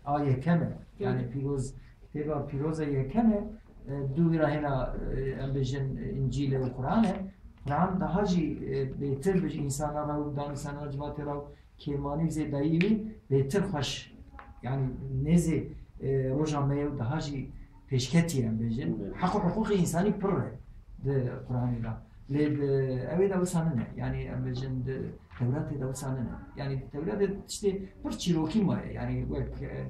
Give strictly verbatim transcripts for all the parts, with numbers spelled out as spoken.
A yekem e. Yani pîroz, kitêba pîroz e yekem e. E, dû wî re hêna, e, em bêjin, e, Încîl e û Quran e. Quran daha jî, e, bêtir bi însanan re û dan însanan re, civatê re û kêmanî û zêdayî wî bêtir xweş. Yani nêzê, e, roja me ye û daha jî pêşketî ye em bêjin. Evet. Heq û hiqûqê însanî pir e di Quranê de. Lê di ew ê de wisa nine. Yani em bêjin di Tewratê de wisa nine. Yani di Tewratê tiştê pir çîrokî maye. Yani wek, e,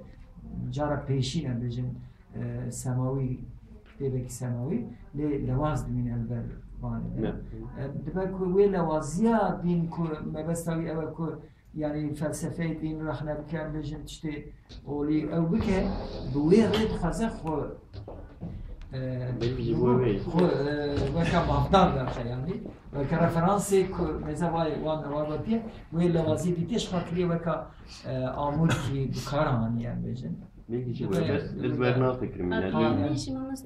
cara pêşîn em bêjin, e, semawî, kitêbekî semawî, lê lewaz dimîne li ber vanê de. Ne. E, dibe ku wê lewaziya dîn ku mebesta wî ew e ku, yani felsefeyê dîn rexne bike, em bêjin tiştê olî ew bike, bi wê rê dixwaze xwe, e, Belkî ji bo wê. Xwe, e, weke mafdar derxe, yani weke referansê ku mêze vay wan ewa gotiye, wê lewazî dîtiye ji xwe kiriye weke, e, amûrkî bi kar haniye, em bêjin. Belkî ji wê. Dibe Ez, ez wer nafikirim, yani.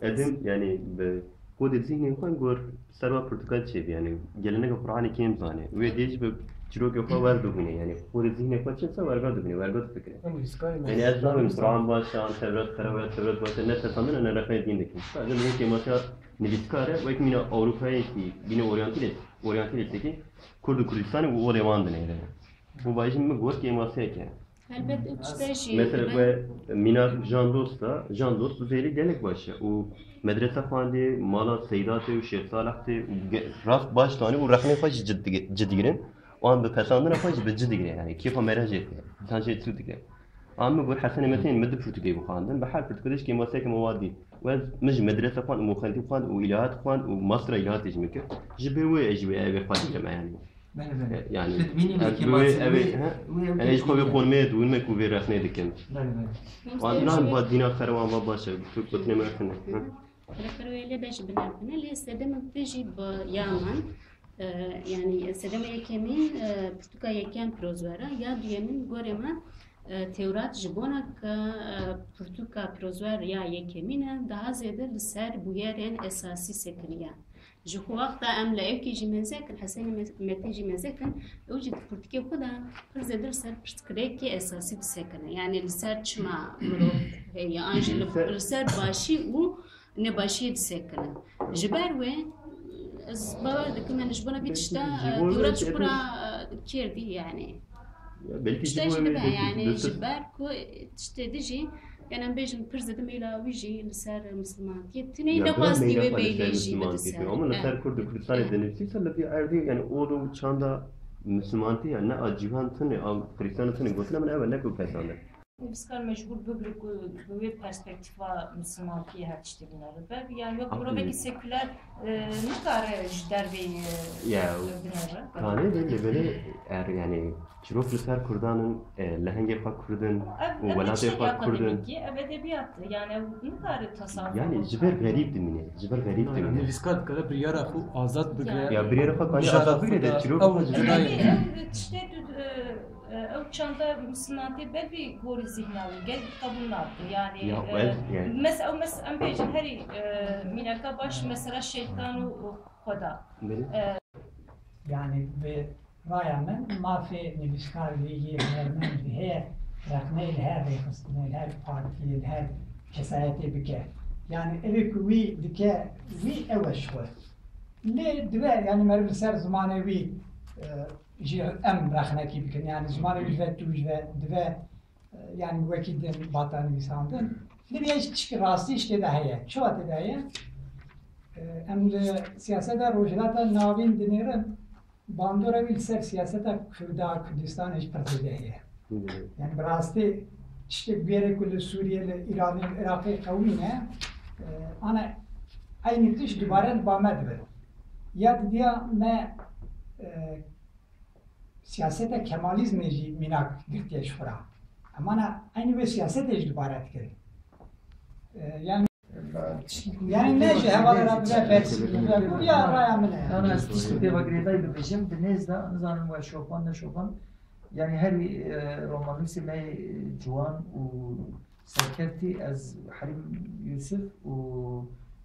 Edim, yani, bi xwedê zihnê xwe gor serva pirtûka çêbî, yani, geleneka Qur'anê kêm zane. Wê dê jî bi çîrokê xwe wer bibûne, yani, xwedê zihnê xwe çi se werga dibûne, werga difikire. Yani, ez nabim Qur'an baş e, an Tevrat xerab e, Tevrat baş e, ne pesandin, ne rexnê dîn dikim. Sadece min kêmasiya nivîskar e, wek mîna Ewropayekî, bîne oryantî lê, oryantî lê têkî, Kurd û Kurdistanê û olê wan dinêre. Û vajî min got kêmasiyek e. Helbet ew tişte jî Mesela dibe. We mînak Can Dost e, Can Dost bi vêrî gelek baş e. Û medrese xwendê, mala Seydatê û Şêx Salih tê û ge-, rast baş danî û rexnê xwe jî cid dige-, cid digirin. Û an bi pesandina xwe jî bi cid digire, yani kêfa me re jê tê. Însan jê çû dike. An min got Hesenê Metên min du pirtûkê bixwendin, bi her pirtûkê de ji kêmasiyeke me wa dî. Û ez, min jî medrese xwend û muxentîb xwend û îlahat xwend û mastra îlahatê jî min kir. Ji ber wê ez jî wê evê xwe digirime, yani. Bele, bele. E, yani, Dibînî ez wê kêmasî, evê, wê, he? Wê ev Yani, hiç xwe vê têkilî. Qurmê dûn me ku vê rexnê dikin. Bele, bele. Wan nan va dîna xerwan va baş e. Tu gotinê me rexne. Hı. Xerxerwê lê de jî binerxine, lê sedemên te jî bi ya min, e, yani sedema yekemîn, e, pirtûka yekem pirozwer e, ya duyemîn gorê me, e, Tewrat ji bona ke, e, pirtûka pirozwer ya yekemîn e, daha zêde li ser bûyerên esasî sekiniye. Ji xwe wexta em li ewkê jî mêze kin, Hesenê Me-, Metê jî mêze kin, ew jî di pirtûkê xwe de pir zêde li ser pirsgirêkê esasî disekine. Yani li ser çima mirov heye, an jî li, Li ser li ser başî û nebaşiyê disekine. Ji ber wê ez bawer dikim, yani ji bona vî tişta, Ji e, bo Tewrat wê ji xwe re, e, kêr dî yani. Ya, belkî Tişta ji bo jî wê dibe, belkî yani bi ji ber ku tiştê di jî, yani em bêjin pir zêde meyla wî jî li ser misilmantiyê. Tinê Ya, ne bira xwest meyla wê xwe li ser meylê jî misilmantiyê bidise. Ama li Eh. ser Kurd û Kurdistanê Eh. dinivîsî ser li vî erdî, yani ol û çanda misilmantî, yani ne a cîhan tune, a Xrîstiyan tune gotine min ew e, ne ku pesand e. Nivîskar mecbûr bibire ku bi wê perspektîfa misilmantiyê her tiştê binere. Belkî yani wek Haklı. mirovekî seküler, e, nikare ji derveyî, e, Ya, binere. Kanê de lê belê er yani çirok li ser Kurdan in, e, lehengê xwe Kurd in Ev, û ev welatê çi xwe Kurd in. akademîkî, ev edebiyat, yani ev nikare tasavvuf Yani ji ber xerîb dimîne, ji ber xerîb Yani dimîne. nivîskar dikare biryara xwe azad bigre. Ya biryara xwe kanî Mijara azad bigre xwe de da çirok ew xwe ji Ev, ber ev tiştê tu, e, e, ew çanda misilmantê ber vî gorî zihna wî, gelek qebûl nake. Yani, Ya, e, ez, yani. mes-, ew mes-, em bêjin herî, e, mînaka baş mesela şeytan û, û Xweda. Belê. E, Yani bi raya min mafê nivîskarî yê hunermendî heye rexneyê li her rêxistinê, li her partiyê, li her kesayetê bike. Yani evê ku wî dike, wî ew e ji xwe. Lê dibe yani meriv li ser zimanê wî, e, jî em rexnekî bikin. Yani zimanê wî dibe tûj ve, dibe, e, yani wekî din bata nivîsandin. Lê bir tişkî rastî ji tê de heye. Çawa tê de heye? E, em li siyaseta Rojhilata Navîn dinêrin. Bandora wî li ser siyaseta Kurda, Kurdistanê jî pir zêde heye. Hı hı. Yani bi rastî tiştê bûyerê ku li Sûriyê, li Îranê, li Iraqê qewimîne, e, ana eynî tişt dubare li ba me dibe. Ya didiya me, e, siyaseta Kemalîzmê jî mînak girtiye ji xwe re. Em ana eynî wê siyasetê jî dubare dikin. E, yani Yani ne ji hevalê re bide persî, bide, bu ya raya min e. Ana ez tiştê pê ve girêdayî bibêjim, di nêz de, nizanim we şopand, ne şopand. Yani herî, e, romannûsê me yê ciwan û serkeftî, ez Herîm Yûsif û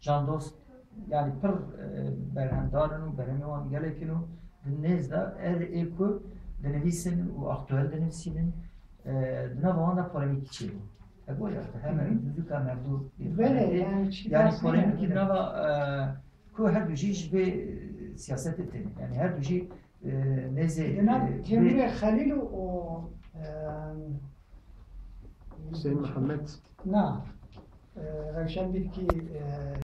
Can Dost, yani pir, e, berhemdar in û berhemê wan gelek in û di nêz de her ê ku dinivîsin û aktuel dinivîsînin, e, di nava wan de polemîk çêbû. Goja, hemen duzûka mevdû. Belê, yani, çi yani polemîk nava, e, ku her du jî ji vê, e, siyasetê tên. Yani her du jî, e, nêzê, e, Temurê Xelîl û, e, Hüseyin Mehmet. Na, e, Rewşenbîrkî, e,